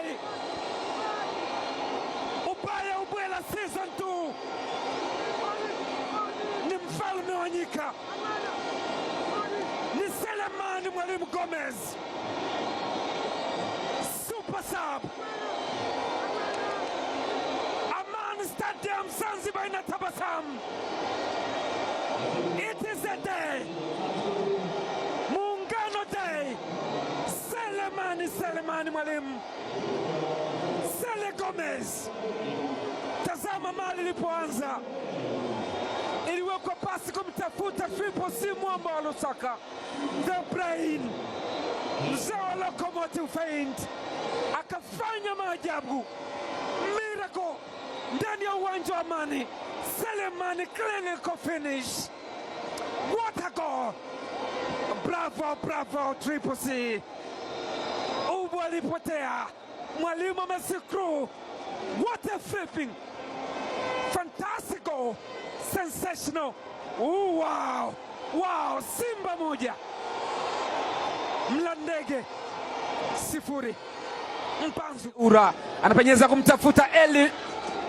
Day. Ubaya Ubwela season 2 ni mfalme wa nyika, ni Selemani Mwalimu Gomez, super sub. Amaan Stadium Zanzibar inatabasamu. It is a day, Muungano Day. Selemani Selemani Mwalimu, Sele Gomez. Tazama mali ilipoanza, iliwekwa pasi kumtafuta Triple C mwamba wa Lusaka, the brain, mzee wa locomotive feint, akafanya maajabu, miracle ndani ya uwanja wa Amani. Selemani clinical finish, what a goal! Bravo, bravo Triple C. Ubu alipotea, mwalimu amesikru. What a flipping, fantastic goal, sensational. Ooh, wow, Simba 1 Mlandege 0. Mpanzu Ura anapenyeza kumtafuta Eli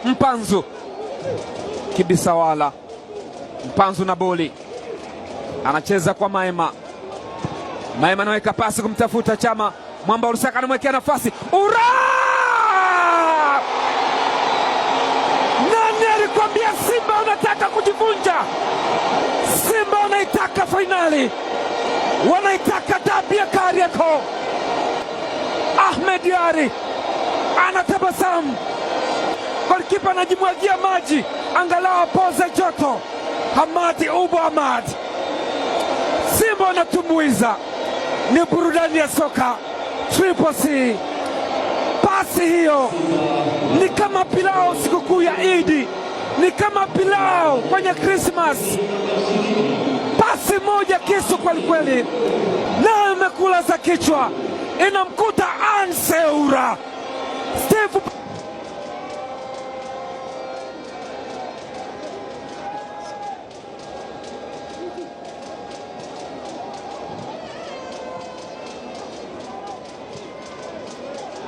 Mpanzu Kibisawala. Mpanzu na boli anacheza kwa Maema. Maema anaweka pasi kumtafuta Chama. Mwamba Lusaka anamwekea nafasi Ura! Nani alikwambia Simba unataka kujivunja? Simba wanaitaka fainali, wanaitaka dabi ya Kariakoo. Ahmed Ally anatabasamu, golikipa anajimwagia maji angalau apoze joto. Hamadi Ubo Hamad, Simba wanatumbuiza, ni burudani ya soka. Triple C, pasi hiyo ni kama pilau sikukuu ya Idi, ni kama pilau kwenye Christmas. Pasi moja kisu kweli kweli, nayo imekula za kichwa, inamkuta Anseura Steve.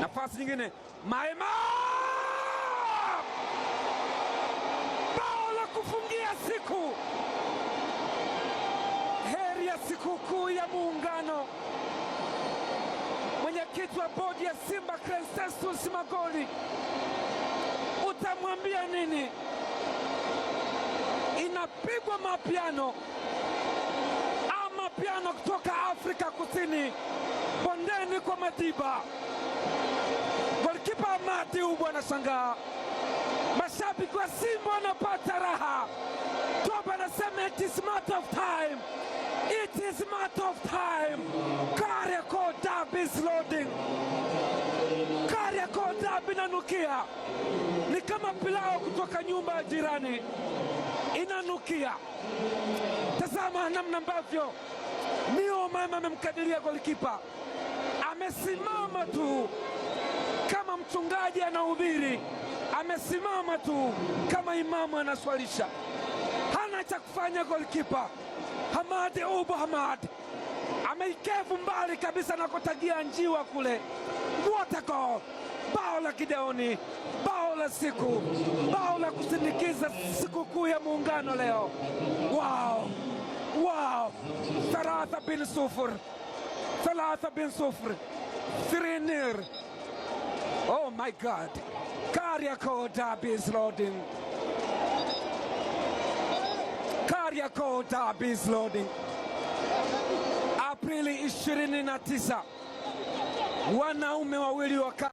Nafasi nyingine, Maema, bao la kufungia siku, heri ya sikukuu ya Muungano. Mwenyekiti wa bodi ya Simba Crescentus Magoli, utamwambia nini? Inapigwa mapiano ama piano kutoka Afrika Kusini, bondeni kwa Madiba. Golikipa Amadi Ubu anashangaa, mashabiki wa Simba wanapata raha. Toba anasema it is matter of time, it is matter of time. Kariakoo derby is loading. Kariakoo derby inanukia, ni kama pilau kutoka nyumba ya jirani, inanukia. Tazama namna ambavyo Mio Mama amemkadiria golikipa, amesimama tu kama mchungaji anahubiri, amesimama tu kama imamu anaswalisha, hana cha kufanya. Golikipa Hamadi Ubu Hamad ameikevu mbali kabisa na kutagia njiwa kule. What a goal! Bao la Gideoni, bao la siku, bao la kusindikiza sikukuu ya Muungano leo. Wow, 3-0, 3-0, 3-0. Oh my God, Kariakoo derby is loading. Kariakoo derby is loading. Aprili 29, wanaume wawili wa